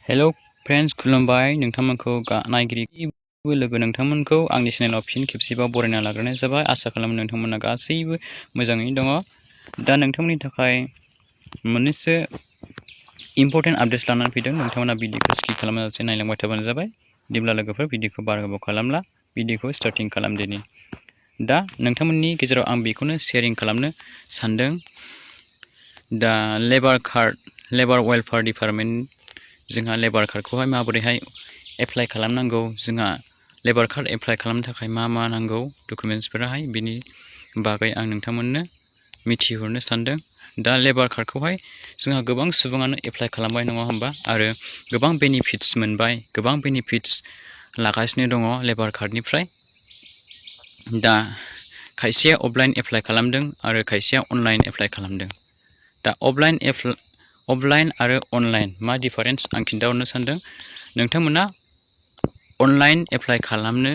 Hello friends खुलुमबाय नोंथांमोनखौ नायगिरि लोगो नोंथांमोनखौ आंनि चेनेलाव फिन खेबसेबाव बरायना लाग्रोनाय जाबाय। आसा खालामो नोंथांमोना गासैबो मोजाङैनो दङ। दा नोंथांमोननि थाखाय मोननैसो इम्पोर्टेन्ट आपडेट्स लानानै फैदों। नोंथांमोना भिडिअखौ स्किप खालामाजासे नायलांबाय थाबानो जाबाय। बिदिब्ला लोगोफोर भिडिअखौ बारा गोबाव खालामला भिडिअखौ स्टार्टिं खालामदिनि। दा नोंथांमोननि गेजेराव आं बेखौनो शेयारिं खालामनो सानदों। दा लेबार वेलफेयार डिपार्टमेन्ट जोंहा लेबार कार्डखौहाय माबोरैहाय एप्लाइ खालामनांगौ, जोंहा लेबार कार्ड एप्लाइ खालामनो थाखाय मा नांगौ डकुमेन्ट्सफोराहाय, बिनि बागै आं नोंथांमोननो मिथिहरनो सानदों। दा लेबार कार्डखौहाय जोंहा गोबां सुबुङानो एप्लाइ खालामबाय नङा होमबा, आरो गोबां बेनिफिट्स मोनबाय, गोबां बेनिफिट्स लागासिनो दङ लेबार कार्डनिफ्राय। दा खायसेया अफलाइन एप्लाइ खालामदों आरो खायसेया अनलाइन एप्लाइ खालामदों। दा अफलाइन आरो अनलाइन मा डिफारेन्स आं खिन्थाहरनो सानदों। नोंथांमोना अनलाइन एप्लाइ खालामोब्ला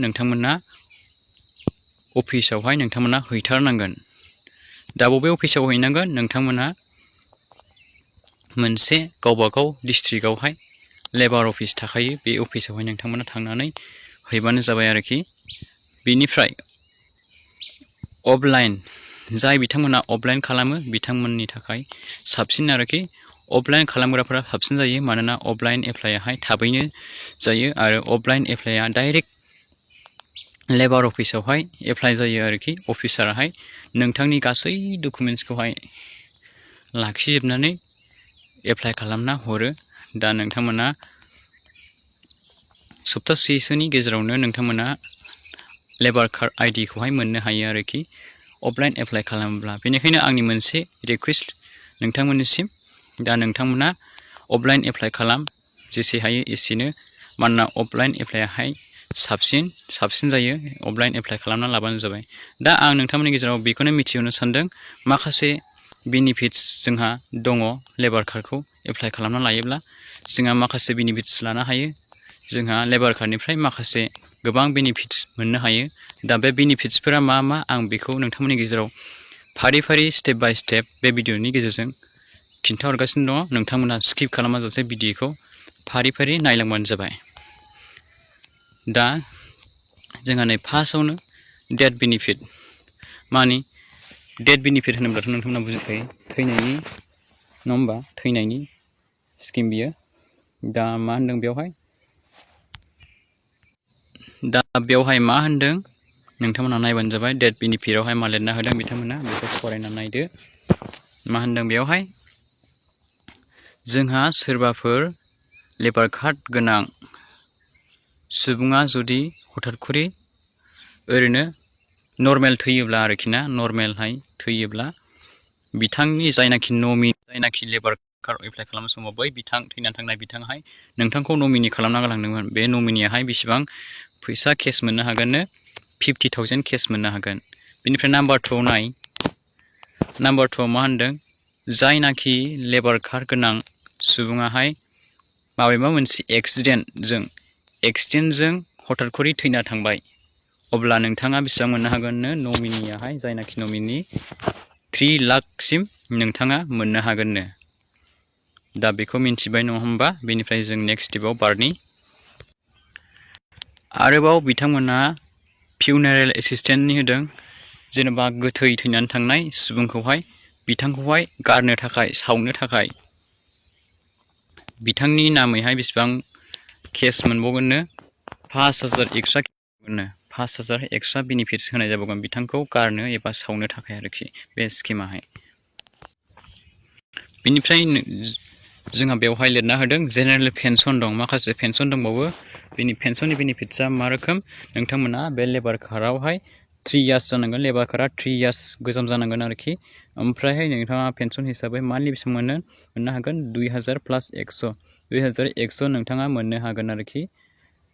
नोंथांमोना अफिसावहाय हैथारनांगोन। दा बबे अफिसाव हैनांगोन? नोंथांमोना मोनसे गावबागाव डिस्ट्रिक्टआवहाय लेबार अफिस थाखायो, बे अफिसावहाय नोंथांमोना थांनानै हैबानो जाबाय आरोखि। बेनिफ्राय अफलाइन जाय बिथांमोना अफलाइन खालामो बिथांमोननि थाखाय साबसिन आरोखि। अफलाइन खालामग्राफोरा साबसिन जायो, मानोना अफलाइन एप्लाइआहाय थाबैनो जायो आरो अफलाइन एप्लाइआ डाइरेक्ट लेबार अफिसावहाय एप्लाइ जायो आरोखि। अफिसाराहाय नोंथांनि गासै डकुमेन्ट्सखौहाय लाखिजोबनानै एप्लाइ खालामना हरो। दा नोंथांमोना सप्तासेसोनि गेजेरावनो नोंथांमोना लेबार कार्ड आइडिखौहाय मोननो हायो आरोखि अफलाइन एप्लाइ खालामोब्ला। बेनिखायनो आंनि मोनसे रिकुवेस्ट नोंथांमोननिसिम, दा नोंथांमोना अफलाइन एप्लाइ खालाम, जेसे हायो एसेनो, मानोना अफलाइन एप्लाइआहाय साबसिन जायो। अफलाइन एप्लाइ खालामना लाबानो जाबाय। दा आं नोंथांमोननि गेजेराव बेखौनो मिथिहोनो सानदों, माखासे बेनिफिट्स जोंहा दङ लेबार कार्डखौ एप्लाइ खालामना लायोब्ला। जोंहा माखासे बेनिफिट्स लानो हायो। जोंहा लेबार कार्डनिफ्राय माखासे गोबां बेनिफिट्स मोननो हायो। दा बे बेनिफिट्सफोरा मा आं बेखौ नोंथांमोननि गेजेराव फारि स्टेप बाय स्टेप बे भिडिअनि गेजेरजों खिन्थाहरगासिनो दङ। नोंथांमोना स्किप खालामाजासे भिडिअखौ फारि नायलांबानो जाबाय। दा जोंहा नै फार्स्टआवनो डेथ बेनिफिट। मानि डेथ बेनिफिट होनोब्लाथ' नोंथांमोना बुजिखायो, थैनायनि नङा होमबा, थैनायनि स्किम बियो। दा मा होनदों मा होनदों नोंथांमोना नायबानो जाबाय। डेथ बेनिफिटआवहाय मा लिरना होदों बिथांमोना, बेखौ फरायना नायदो। मा होनदों बेयावहाय? जोंहा सोरबाफोर लेबार कार्ड गोनां सुबुङा जुदि हथातखरि ओरैनो नर्मेल थैयोब्ला आरोखि ना, नर्मेलहाय थैयोब्ला बिथांनि जायनाखि लेबार कार्ड एप्लाइ खालामनाय समाव बै थैनानै थांनाय बिथाङाहाय नोंथांखौ नमिनि खालामना गालांदोंमोन। बे नमिनियाहाय बेसेबां फैसा केस मोननो हागोननो? 50,000 केस मोननो हागोन। बेनिफ्राय नाम्बार 2 नाम्बार 2 मा होनदों? जायनाखि लेबार कार्ड गोनां सुबुङाहाय माबेबा मोनसे एक्सिडेन्टजों हथातखरि थैना थांबाय, अब्ला नोंथाङा बेसेबां मोननो हागोननो? नमिनियाहाय जायनाखि नमिनि 3 लाखसिम नोंथाङा मोननो हागोननो। दा बेखौ मिन्थिबाय नङा होमबा? बेनिफ्राय जों नेक्स्ट स्टेपाव बारनि। आरोबाव बिथांमोना फिउनारेल एसिस्टेन्टनि होदों। जेनेबा गोथै थैनानै थांनाय सुबुंखौहाय बिथांखौहाय गारनो थाखाय, सावनो थाखाय बिथांनि नामैहाय बेसेबां केस मोनबावगोननो? 5,000 एक्सट्रा मोननो। 5,000 एक्सट्रा बेनिफिट्स होनाय जाबावगोन बिथांखौ गारनो एबा सावनो थाखाय आरोखि बे स्किमाहाय। बेनिफ्राय जोंहा बेवहाय लिरना होदों जेनेरेल पेन्सन दं, माखासे पेन्सन दंबावो। पेन्सननि बेनिफिट्सआ मा रोखोम? नोंथांमोना बे लेबार कार्डआवहाय 3 इयार्स जानांगोन, लेबार कार्डआ 3 इयार्स गोजाम जानांगोन आरोखि। ओमफ्रायहाय नोंथाङा पेन्सन हिसाबै मान्थलि बेसेबां मोननो हागोन? 2,000 प्लास 100, 2,100 नोंथाङा मोननो हागोन आरोखि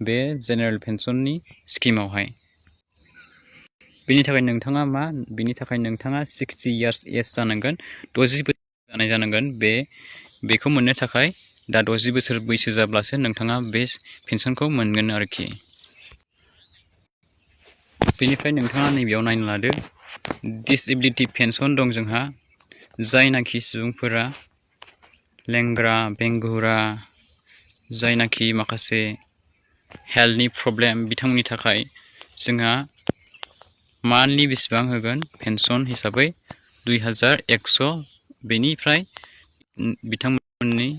बे जेनेरेल पेन्सननि स्किमावहाय। बेनि थाखाय नोंथाङा 60 इयार्स एज जानांगोन, 60 बोसोर जानाय जानांगोन बेखौ मोननो थाखाय। दा 60 बोसोर बैसो जाब्लासो नोंथाङा बे पेन्सनखौ मोनगोन आरोखि। बेनिफ्राय नोंथाङा नैबेयाव नायना लादो डिसेबिलिटि पेन्सन दं जोंहा जायनाखि सुबुंफोरा लेंग्रा बेंगुरा जायनाखि माखासे हेल्थनि प्रब्लेम बिथांमोननि थाखाय जोंहा मान्थलि बेसेबां होगोन पेन्सन हिसाबै 2100 बेनिफ्राय बिथांमोननि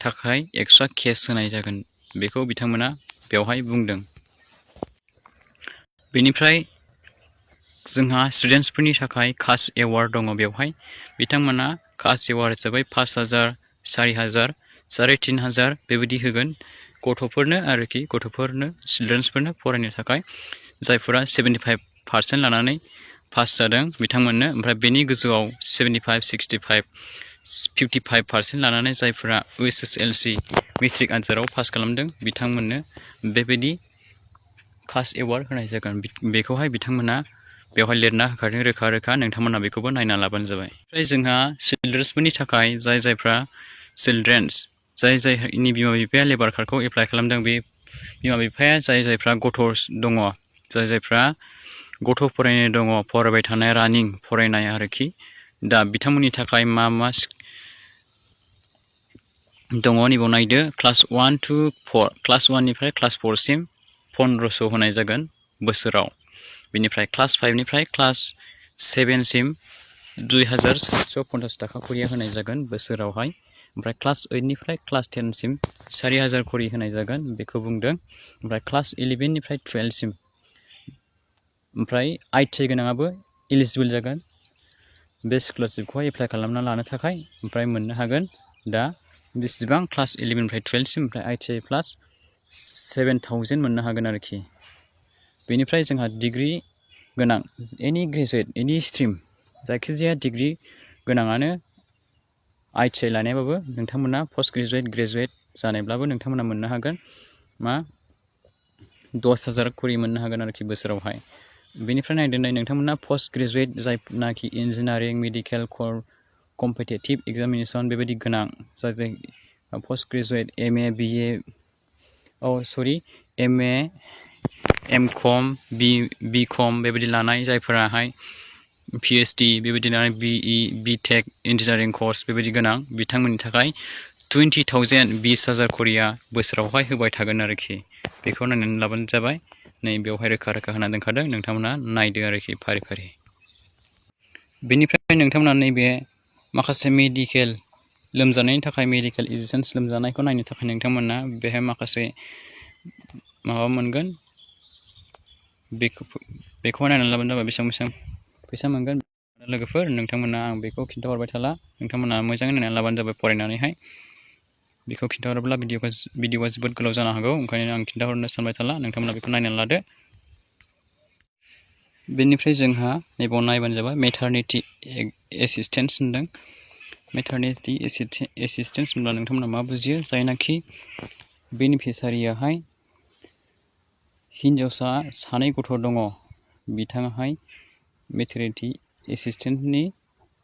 थाखाय एक्सट्रा केस होनाय जागोन बेखौ बिथांमोना बेवहाय बुंदों। बेनिफ्राय जोंहा स्टुडेन्ट्सफोरनि थाखाय कास्ट एवार्ड दङ बेवहाय बिथांमोना कास्ट एवार्ड हिसाबै 5000 4000 3500 बेबायदि होगोन गथ'फोरनो आरोखि गथ'फोरनो चिल्ड्रेन्सफोरनो फरायनो थाखाय जायफोरा 75% लानानै पास जादों बिथांमोननो ओमफ्राय बेनि गोजौआव 75 65 55% लानानै जायफोरा SSLC मेट्रिक आनजादाव पास खालामदों बिथांमोननो बेबायदि कास्ट एवार्ड होनाय जागोन बेखौहाय बिथांमोना बेवहाय लिरना होखादों रोखा रोखा नोंथांमोना बेखौबो नायना लाबानो जाबाय। ओमफ्राय जोंहा चिल्ड्रेन्सफोरनि थाखाय जायफ्रा चिल्ड्रेन्स जायनि बिमा बिफाया लेबार कार्डखौ एप्लाइ खालामदों बे बिमा बिफाया जायफ्रा गथ' दङ जायफ्रा गथ' फरायनाय दङ फरायबाय थानाय रानिं फरायनाय आरोखि दा बिथांमोननि थाखाय मा दङ नैबाव नायदो क्लास 1 to 4 क्लास 1 निफ्राय क्लास 4 सिम 1500 होनाय जागोन बोसोराव बेनिफ्राय क्लास 5 निफ्राय क्लास 7 सिम 2750 थाखा करिया होनाय जागोन बोसोरावहाय ओमफ्राय क्लास 8 निफ्राय क्लास 10 सिम 4000 करि होनाय जागोन बेखौ बुंदों ओमफ्राय क्लास 11 निफ्राय 12 सिम ओमफ्राय ITI गोनाङाबो एलिजिबल जागोन बे स्कलारशिपखौहाय एप्लाइ खालामना लानो थाखाय ओमफ्राय मोननो हागोन दा बेसेबां क्लास 11 निफ्राय 12 सिम ओमफ्राय ITI प्लास 7000 मोननो हागोन आरोखि बेनिफ्राय जोंहा डिग्री गोनां एनि ग्रेजुवेट एनि स्ट्रिम जायखिजाया डिग्री गोनाङानो ITI लानायबाबो नोंथांमोना पोस्ट ग्रेजुवेट जानायब्लाबो नोंथांमोना मोननो हागोन मा 10000 करि मोननो हागोन आरोखि बोसोरावहाय बेनिफ्राय नायदों नोंथांमोना पोस्ट ग्रेजुवेट जायनाखि इन्जिनियारिं मेडिकेल कम्पिटिटिभ एग्जामिनेसन बेबायदि गोनां जाय post graduate MA BA MA MCOM BCOM बेबायदि लानाय जायफोराहाय PhD बेबायदि लानाय BE BTech इन्जिनियारिं कर्स बेबायदि गोनां बिथांमोननि थाखाय 20000 20000 करिया बोसोरावहाय होबाय थागोन आरोखि बेखौ नायनानै लाबानो जाबाय नै बेवहाय रोखा रोखा होना दोनखादों नोंथांमोना नायदो आरोखि फारि फारि बेनिफ्राय नोंथांमोना नैबे माखासे मेडिकेल लोमजानायनि थाखाय मेडिकेल एसिस्टेन्स लोमजानायखौ नायनो थाखाय नोंथांमोना बेहाय माखासे माबा मोनगोन बेखौ नायनानै लाबानो जाबाय बेसेबां फैसा मोनगोन लोगोफोर नोंथांमोना आं बेखौ खिन्थाहरबाय थाला नोंथांमोना मोजाङै नायनानै लाबानो जाबाय फरायनानैहाय बेखौ खिन्थाहरोब्ला भिडिअआ जोबोद गोलाव जानो हागौ ओंखायनो आं खिन्थाहरनो सानबाय थाला नोंथांमोना बेखौ नायनानै लादो बेनिफ्राय जोंहा नैबाव नायबानो जाबाय मेटारनिटि एसिस्टेन्स होनदों मेटारनिटि एसिस्टेन्स होनब्ला नोंथांमोना मा बुजियो जायनाखि बेनिफिसारियाहाय हिन्जावसा सानै गथ' दङ बिथाङाहाय मेटारनिटि एसिस्टेन्टनि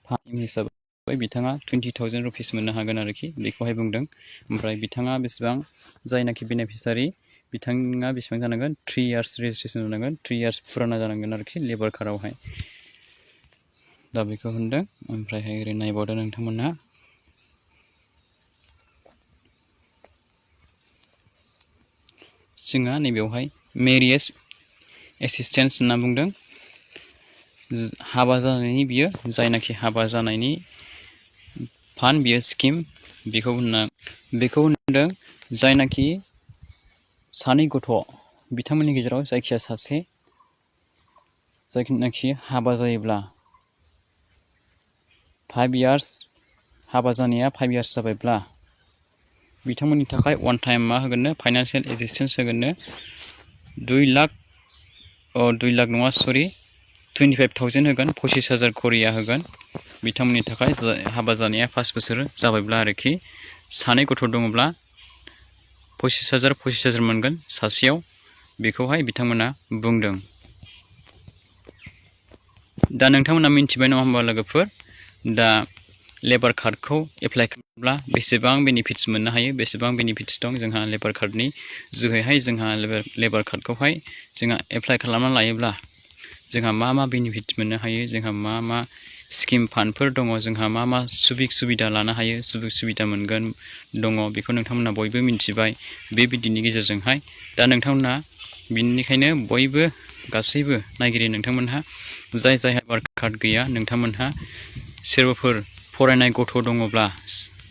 फाहाम हिसाबै बिथाङा 20000 रुपिस मोननो हागोन आरोखि बेखौहाय बुंदों ओमफ्राय बिथाङा बेसेबां जायनाखि बेनिफिसारि बिथाङा बेसेबां जानांगोन 3 इयार्स रेजिस्ट्रेसन जानांगोन 3 इयार्स फुराना जानांगोन आरोखि लेबार कार्डआवहाय दा बेखौ होनदों ओमफ्रायहाय ओरै नायबावदो नोंथांमोना जोंहा नैबेयावहाय मेरिज एसिस्टेन्स होनना बुंदों हाबा जानायनि बियो जायनाखि हाबा जानायनि फान्ड बियो स्किम बेखौ होनदों जायनाखि सानै गथ' बिथांमोननि गेजेराव जायखिया सासे जायनाखि हाबा जायोब्ला 5 इयार्स हाबा जानाया 5 इयार्स जाबायब्ला बिथांमोननि थाखाय वान टाइम मा होगोननो फाइनान्सियेल एसिस्टेन्स होगोननो 25,000 होगोन 25000 करिया होगोन बिथांमोननि थाखाय हाबा जानाया 5 बोसोर जाबायब्ला आरोखि सानै गथ' दङब्ला 25000 मोनगोन सासेयाव बेखौहाय बिथांमोना बुंदों दा नोंथांमोना मिन्थिबाय नङा होमबा लोगोफोर दा लेबार कार्डखौ एप्लाइ खालामब्ला बेसेबां बेनिफिट्स मोननो हायो, बेसेबां बेनिफिट्स दं जोंहा लेबार कार्डनि जोहैहाय जोंहा लेबार कार्डखौहाय जोंहा एप्लाइ खालामना लायोब्ला जोंहा मा मा बेनिफिट्स मोननो हायो, जोंहा मा स्किम फान्डफोर दङ, जोंहा मा सुबिक सुबिदा लानो हायो, सुबिक सुबिदा मोनगोन दङ, बेखौ नोंथांमोना बयबो मिन्थिबाय बे भिडिअनि गेजेरजोंहाय। दा नोंथांमोना बिनिखायनो बयबो गासैबो नायगिरि नोंथांमोनहा जाय लेबार कार्ड गैया, नोंथांमोनहा सोरबाफोर फरायनाय गथ' दङब्ला,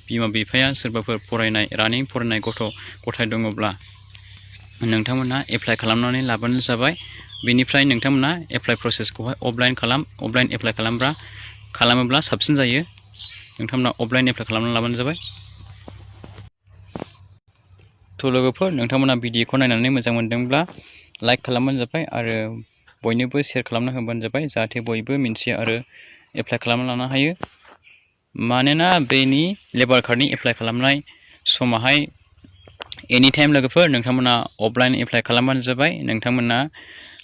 बिमा बिफाया सोरबाफोर फरायनाय रानिं फरायनाय गथ' गथाय दङब्ला नोंथांमोनहा एप्लाइ खालामनानै लाबानो जाबाय। बेनिफ्राय नोंथांमोना एप्लाइ प्रसेसखौहाय अफलाइन एप्लाइ खालामोब्ला साबसिन जायो। नोंथांमोना अफलाइन एप्लाइ खालामनानै लाबानो जाबाय। थ' लोगोफोर, नोंथांमोना भिडिअखौ नायनानै मोजां मोनदोंब्ला लाइक खालामबानो जाबाय आरो बयनोबो शेयार खालामना होबानो जाबाय, जाहाथे बयबो मिन्थियो आरो एप्लाइ खालामना लानो हायो। मानोना बेनि लेबार कार्डनि एप्लाइ खालामनाय समाहाय एनि टाइम लोगोफोर, नोंथांमोना अफलाइन एप्लाइ खालामबानो जाबाय। नोंथांमोना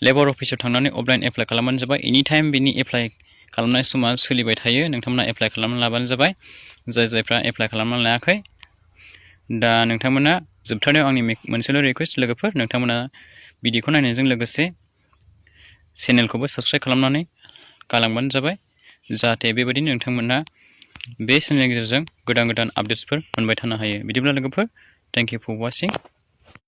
लेबार अफिसाव थांनानै अफलाइन एप्लाइ खालामबानो जाबाय। एनि टाइम बेनि एप्लाइ खालामनाय समा सोलिबाय थायो। नोंथांमोना एप्लाइ खालामना लाबानो जाबाय, जायफ्रा एप्लाइ खालामना लायाखै। दा नोंथांमोना जोबथारनायाव आंनि मोनसेल' रिकुवेस्ट लोगोफोर, नोंथांमोना भिडिअखौ नायनायजों लोगोसे चेनेलखौबो साबस्क्राइब खालामनानै गालांबानो जाबाय, जाहाथे बेबायदिनो नोंथांमोना बे चेनेलनि गेजेरजों गोदान गोदान आपडेट्सफोर मोनबाय थानो हायो। बिदिब्ला लोगोफोर, थेंक इउ फर वाचिं।